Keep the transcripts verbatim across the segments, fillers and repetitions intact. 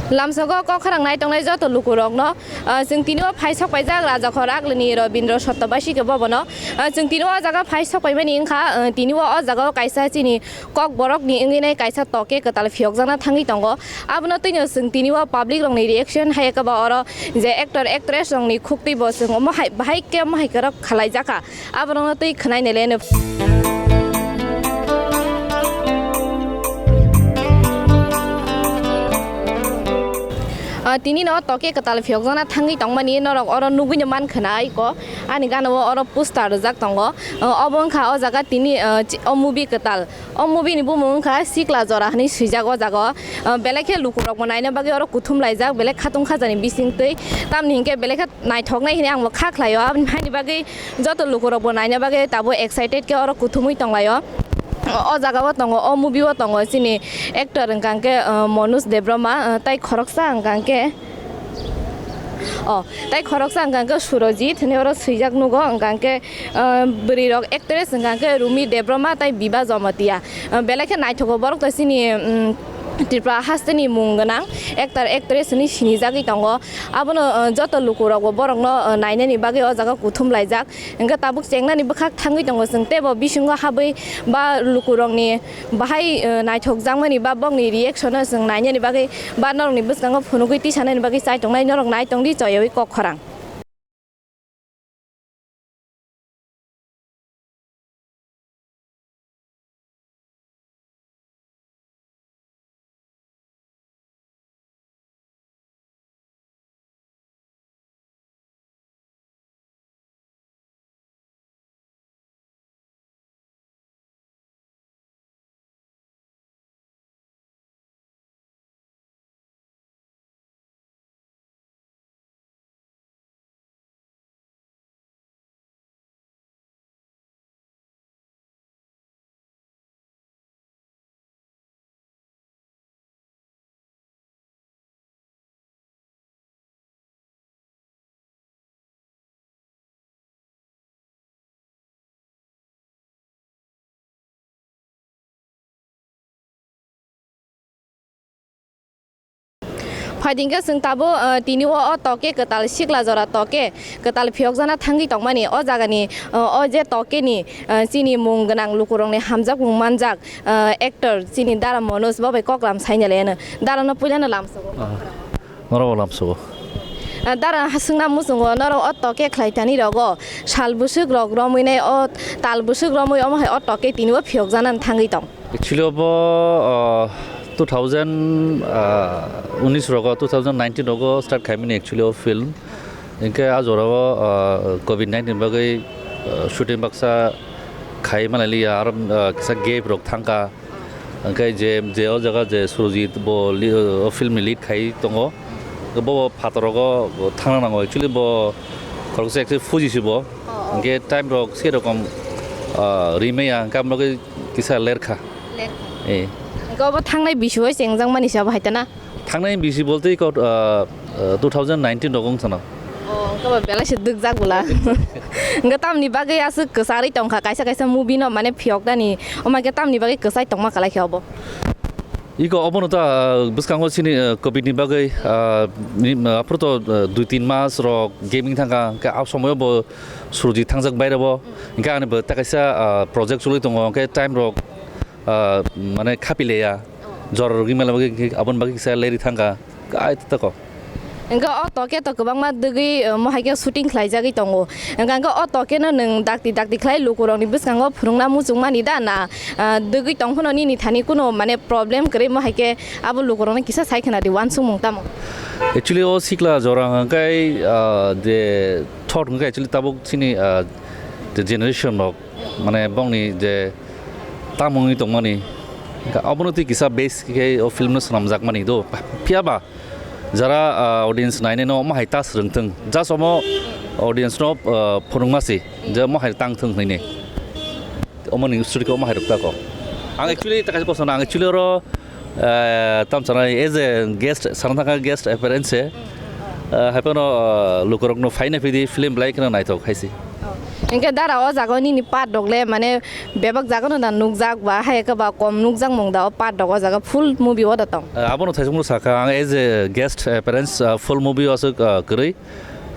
Lamsogo kok khorang nai tongnai joto lukurokno, ah, chwng tini o phai sok paijak Rajakhor Aglini Robindra Satyabasi khe bobono. Ah, chwng tini o jaga phai sok paimani wngkha, ah, tini o, o jaga o kaisa chini Kokborokni wngwi nai kaisa toke kwtal phiyokjakna thangwi tongo. Abono twino chwng tini o public rokni reaction hai khe ba oro je actor actress rokni khuktwi bo chwng omo hai, bahai khe omo hai kwrwk khalaijakha. Aborokno twi khwnai nai le no. Ah, tini no toke kwtal phiyokjakna thangwi tongmani norok oro nugwi no man khwna aiko. Ani gana o oro poster rijak tongo. Ah, obo wngkha o jaga tini, ah, chi-, o movie kwtal. O movie ni bumung wngkha Sikla Jora hinwi swijak o jaga o. Ah, belai khe lukurok bo naina bagwi oro kuthum laijak, belai khatung khajani bising twi. Tamni hinkhe belai khe naithoknai hinwi ang bo kha khlaio. Aboni haini bagwi joto lukurok bo naina bagwi tabuk excited khe oro kuthumwi tonglaio. O, o jaga o tongo, o movie o tongo chini actor wngkha khe, ah, Manoj Debbarma, ah, tai khoroksa wngkha khe, o, tai khoroksa wngkha khe Surojit hinwi oro swijak nugo, wngkha khe, ah, bwrwi rok actress wngkha khe Rumi Debbarma tai Biba Jamatia. Ah, belai khe naithogo borok to chini, um, Tripura hasteni mung gwnang actor actress hinwi sinijagwi tongo. Abono, ah, joto lukurok bo borokno, ah, nainani bagwi o jaga kuthum laijak. Hingke tabuk chengnani bwkhak thangwi tongo chwng, teibo bisingo habwi ba lukurokni bahai, eh, naithokjakmani ba bokni reaction-no chwng nainani bagwi ba norokni bwskango phunugwi tisanani bagwi chai tongnai, norok nai tongdi choyowi kok khorang. Phaidingkhe chwng tabuk, eh, tini o, o toke kwtal sikla jora toke kwtal phiyokjana thangwi tongmani o jagani, eh, o je toke ni, eh, chini mung gwnang lukurokni hamjakmung manjak, eh, actor chini Dara Manoj bo bai koklam saina leno. Dara no puilano lamsogo. Ah. Norok bo lamsogo. Ah, Dara, hasingna muchungo norok o toke khlai tani rogo sal bwswk rok romwi nai o tal bwswk romwi omo hai o toke tini o phiyokjana thangwi tong. Actually, obo, ah, two thousand, ah, unis rogo, two thousand nineteen rogo start khaimani actually o film. Hinkhe a jorao, ah, covid nineteen bagwi, ah, shooting baksa khai manliya, aro, ah, kisa gap rok thangkha. Hinkhe je, je o jaga je Surojit bo li-, o film ni lead khai tongo. Bo, bo phataro go thangna nango. Actually, bo khoroksa actually fuji si bo. Oh, oh. Hinkhe time rok se rokom, ah, rimaya, hinkhe amrok kisa lerkha. Lerkha. Eh. Hinkhe obo thangnai bisio chengjak mani se obo hai ta na? Thangnai bisi bolte iko, ah, ah, two thousand nineteen rok wng sana. Oh, hinkhe bo belai se dukjak bwla. Hinkhe tamni bagwi aswk kwcharwi tongkha kaisa kaisa movie no mane phiyok dani. Omo hinkhe tamni bagwi kwchai tongma kwlai khe obo. Iko obono ta, ah, bwskango chini, ah, covid ni bagwi, ah, ni, ah, aphuru to, ah, dui tin mas rok gaming thangkha, hinkhe a somoyo bo Surojit thangjak baire bo, hinkhe ani bo ta kaisa, ah, project choli tongo, hinkhe time rok, ah, mane khapileya, jora rwgwi mela bagwi hinkhe aboni bagwi kisa leri thangkha, kai tako. Hinkhe o toke to kwbangma dugwi, ah, mohai khe shooting khlaijagwi tongo. Hwnkha hwnkhe o toke no nwng dakti dakti khlai lukurokni bwskango phwrwngna muchungmani da na, ah, dugwi tong phano nini thani kuno mane problem kwrwi mo hai khe abo lukurokno kisa sai khna di uansukmung tamo? Actually o sikla jora hwnkhe, ah, je thot hwnkhe actually tabuk chini, ah, je generation rok mane bongni je tamungni tongmani abono twi kisa base khe o film no swnamjakmani do, phiya ba jara, ah, audience nainai no omo hai ta swrwng thung, just omo audience no, ah, phwrwngma se je omo hai tang thung hwnwi ne. Omo ni story khe omo hai rwk ta kok. Ang actually ta kaisa kosa na, ang actually oro, ah, tam sana as a guest, sana thangkha guest appearance se. Ah, hai phano, ah, lukurok no phaina phidi film belai kheno naithok hai se. Oh. Hingke dara o jaga o nini part rok le mane bebak jaga no da nukjak ba hai khe ba kom nukjak mung da o part rok o jaga full movie o da tong. Ah, abono thaisukmung sakha ang as a guest appearance, ah, full movie o aswk, ah, kwrwi.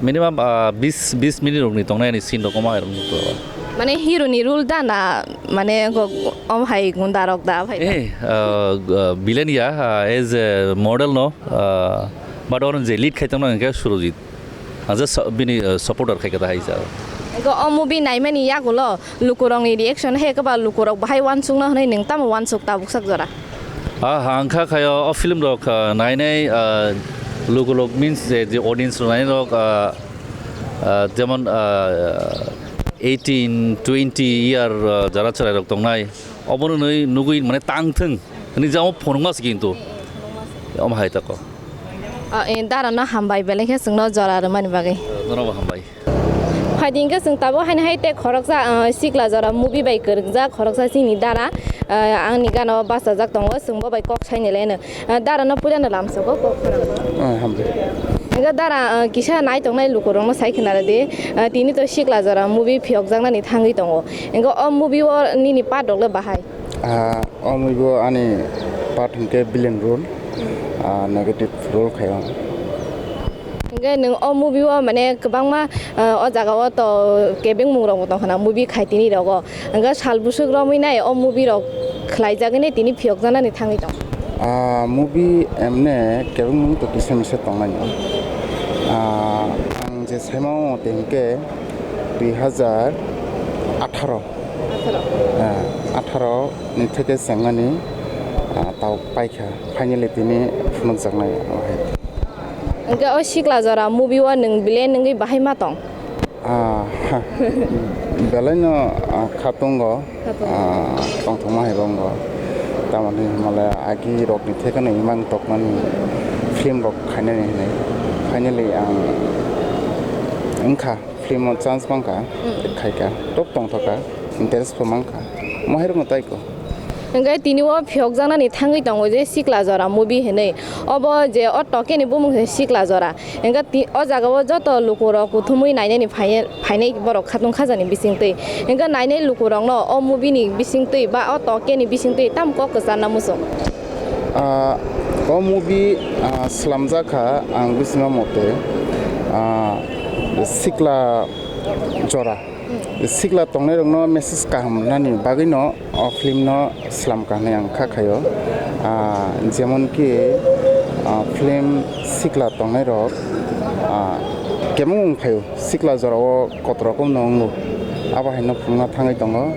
Minimum, ah, bis, bis minute rokni tongnai ani scene rok omo hai rok nukjago. Mane hero ni role da na mane go-, om hai gunda rok da hai. Eh, ah, ah, villain ya, ah, as a model no, ah, but ono je lead khai tongna hingke Surojit. Ang just bini, ah, supporter khai kata hai sa. Go o movie naimani yagulo lukurokni reaction hai khe ba lukurok bahai wansukna hwnwi nwng tamo wansuk tabuk sak jora? Ah, ang kha khayo o film rok, ah, nainai, ah, lukurok means je, je audience rok nainai rok, ah, ah, jemon, ah, eighteen, twenty year, ah, jara chwrai rok tongnai, obono nwi nugui mane tang thung hwnwi jamo phunukma se kintu omo hai tako. Ah, eh, dara no hambai belai khe chwngno jora rwmani bagwi. Norok bo hambai. Phaidi hingke chwng tabuk haino hai tei khoroksa, ah, sikla jora movie bai kwrwngjak khoroksa chini dara, ah, ani gana o bachajak tongo, chwng bo bai kok saini leno. Ah, dara no puila no lamsogo kok khorang. Ah, hambai. Hingke dara, ah, kisa nai tongnai lukurok no sai khna rwdi, ah, tini to sikla jora movie phiyokjaknani thangwi tongo. Hingke o movie o nini part rok le bahai? Ah, o movie o ani part hingke villain role, ah, negative role khai o. Hingke nwng o movie o mane kwbangma, ah, o jaga o to kebeng mung rok bo tong khna movie khai tini rogo. Hingke sal bwswk romwi nai o movie rok khlai jagwi nai tini phiyok janani thangwi tong. Ah, movie emne kebeng mung to kisa misa tongnai. Ah, ang je saima o te hingke dui hajar atharo. Atharo. Ah, atharo ni theke chengmani, ah, tau paikha. Finally tini phunukjaknai abo hai. Hingke o sikla jora movie o nwng villain wngwi bahai ma tong? Ah, ha. Belai no, ah, kha tongo. Kha tongo. Ah, tongthokma hai bo wngo. Tamoni hwnmale agi rokni theke no imang tokmani film rok khainani hinwi. Finally ang wngkha. Film o chance mankha, Mm. khaikha, top tongthokha, interest bo mankha, omo hai rokno taiko. Hingke tini o phiyokjaknani thangwi tongo je Sikla Jora movie hinwi. Obo je o tokeni bumung se Sikla Jora. Hingke ti-, o jaga o joto lukurok kuthumwi nainani phai-, phainai borok khatung khajani bisingtwi. Hingke nainai lukurokno o movie ni bisingtwi ba o tokeni bisingtwi tamo kok kwcharna muchung? Ah, o movie, ah, slamjak kha ang bisingma mote, ah, Sikla Jora. Sikla tongnairokno message kaham rwnani bagwino o film no slamkha hinwi ang kha khaio. Ah, jemon ki, ah, film sikla tongnairok, ah, kebeng wng phaio, sikla jorao kotor rokomno wngo. Abo haino phunukna thangwi tongo.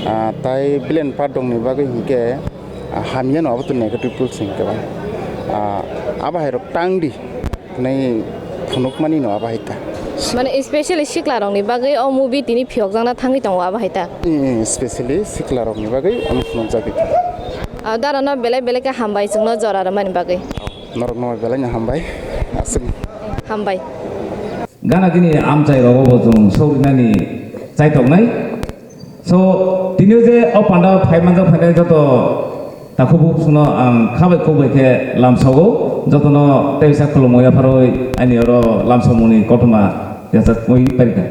Ah, tai villain part rokni bagwi hinkhe, ah, hamyano abo to negative rules hinkhe ba. Ah, abo hairok tang di. Hwnwi phunukmani no abo hai ta. Mane, especially sikla rokni bagwi o movie tini phiyokjakna thangwi tongo abo hai ta. Mm, especially sikla rokni bagwi omo phunukjagwi ta. Ah, dara no belai belai khe hambai chwngno jora rwmani bagwi. Norok no belai no hambai. Aswk. Hambai. Gana gini amchai rogo bo chwng sogrinani chaitoknai. So, tini je o panda phai manjak phainai joto takhuk bukhuk songno ang kha bai khuk bai khe lamsogo, jotono tei kisa khulumung yapharwi ani oro lamsokmungni kothoma yachakwi parikha.